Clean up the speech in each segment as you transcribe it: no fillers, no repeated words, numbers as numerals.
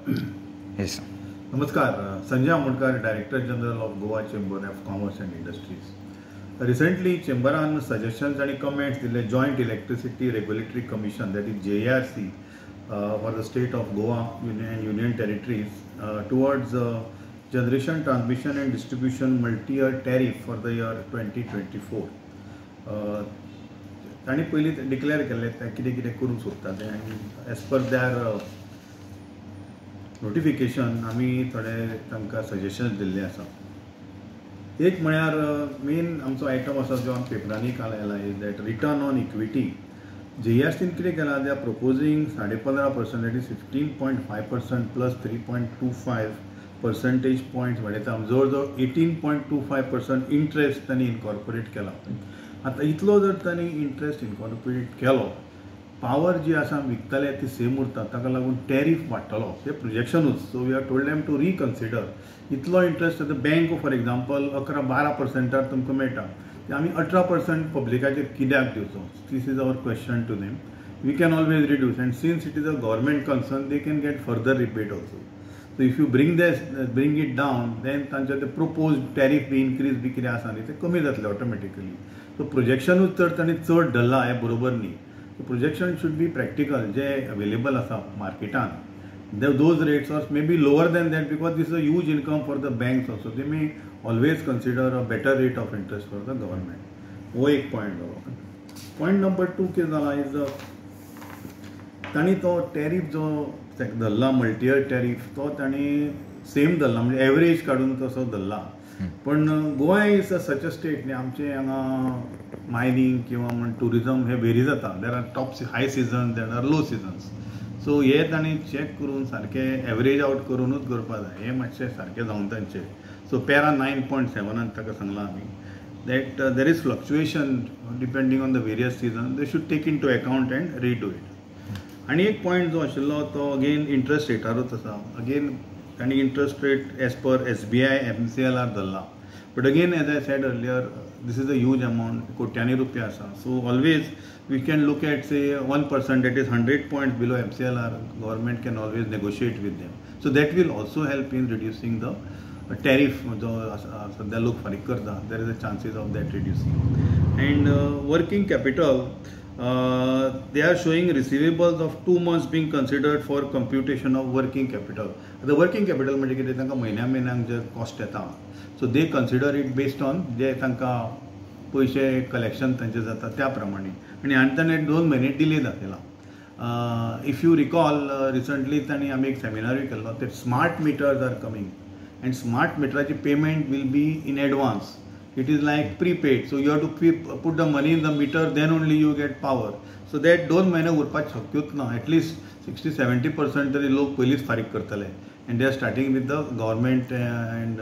Yes. नमस्कार. Sanjay Amonkar, Director General of Goa Chamber of Commerce and Industries. Recently चेंबरान suggestions आनी comments दिले Joint Electricity Regulatory Commission, that is JERC, for the state of Goa and Union Territories towards generation, transmission and distribution multi year tariff for the year 2024. तांणी पयलीं declare केल्लें ते कितें कितें करूंक सोदता तें आनी एज पर there notification आमी थोडे तांकां सजेशन्स दिल्ले आसा. एक म्हळ्यार मेन आमचो आयटम आसा जो आमी पेपरांनी काल आयला, is that return on equity. जेईआरसीन कितें केलां, they are proposing 15.5%, that is 15.5% plus 3.25 percentage points वाडयता, जवळ जवळ 18.25% इंट्रस्ट तांणी इनकॉर्पोरेट केला. आतां इतलो जर तांणी इंट्रस्ट इनकॉर्पोरेट केलो, पावर जी आसा विकतले ती सेम उरता, ताका लागून टॅरीफ वाडटलो हे प्रोजेक्शनूच. So we are told them to reconsider. इतलो इंट्रस्ट आतां बँक फॉर एग्जाम्पल 11-12 पर्संटार तुमकां मेळटा, ते आमी 18% पब्लिकाचेर कित्याक दिवचो? This is our question to them. We can always reduce, and since it is a government concern, they can get further rebate also. So if you bring it down, then तांचे ते propose tariff बी increase बी कितें आसा न्ही, ते कमी जातले automatically. So प्रोजेक्शनूच जर तांणी चड धरलां हें बरोबर न्ही. So projection should be practical, J available आसा मार्केटान, those rates or may be lower than that, because this is a huge income for the banks also. They may always consider a better rate of interest for the government. हो एक point जालो. Point number two कितें जाला is तांणी तो tariff जो धरला, multi-year tariff, तो तांणी सेम धरला, म्हणजे एवरेज काडून तसो धरला. पण Goa is a such a state न्ही, आमचे हांगा मायनींग किंवा म्हण टुरिजम हे वेरी जाता. There are top high season, there are low seasons. So हे तांणी चॅक करून सारकें एवरेज आवट करुनूच करपा जाय. हें मातशें सारकें जावन तांचें. सो पॅरा 9.7नान ताका सांगलां आमी that there is fluctuation depending on the various season. They should take into account and redo it. आनी एक पॉयंट जो आशिल्लो तो अगेन इंट्रस्ट रेटारूच आसा. अगेन तांणी interest rate as per SBI MCLR धरला, but again, as I said earlier, this is a huge amount, कोट्यांनी रुपया आसा. So always we can look at, say, 1%, that is 100 points below MCLR. Government can always negotiate with them, so that will also help in reducing the tariff जो सध्या लोक फारीक करता. There is a chances of that reducing. And working capital, they are showing receivables of 2 months being considered for computation of working capital. आतां working capital म्हणजे कितें? तांकां म्हयन्या म्हयन्याक जे कॉस्ट येता, so they consider it based on जे तांकां पयशे collection तांचे जाता त्या प्रमाणे, आनी आनी ताणें 2 म्हयने डिले दाखयला. If you recall, recently तांणी आमी एक सेमिनारूय केल्लो ते smart meters are coming and smart मिटराची payment will be in advance. It is like prepaid, so you have to put the money in the meter, then only you get power. So that 2 म्हयने उरपाक शक्यूच ना. At least 60-70% तरी लोक पयलींच फारीक करतले, and they are starting with the government and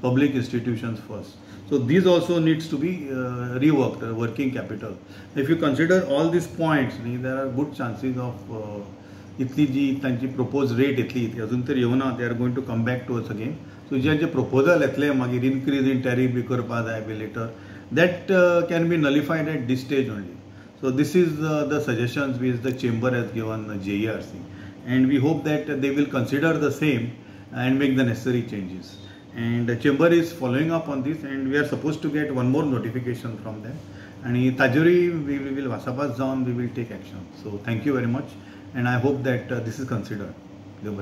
public institutions first. So these also needs to be reworked, working capital. If you consider all these points, there are good chances of इतली जी तांची propose rate येतली ती अजून तरी येवना. They are going to come back to us again. So J J proposal येतले मागीर इनक्रीज इन टॅरीफ बी करपा जाय बी later, that can be nullified at this stage only. So this is the suggestions which the chamber has given JERC, and we hope that they will consider the same and make the necessary changes. And the chamber is following up on this, and we are supposed to get one more notification from them, and ताजेरूय we will वासापास जावन we will take action. So thank you very much, and I hope that this is considered. देव बरें.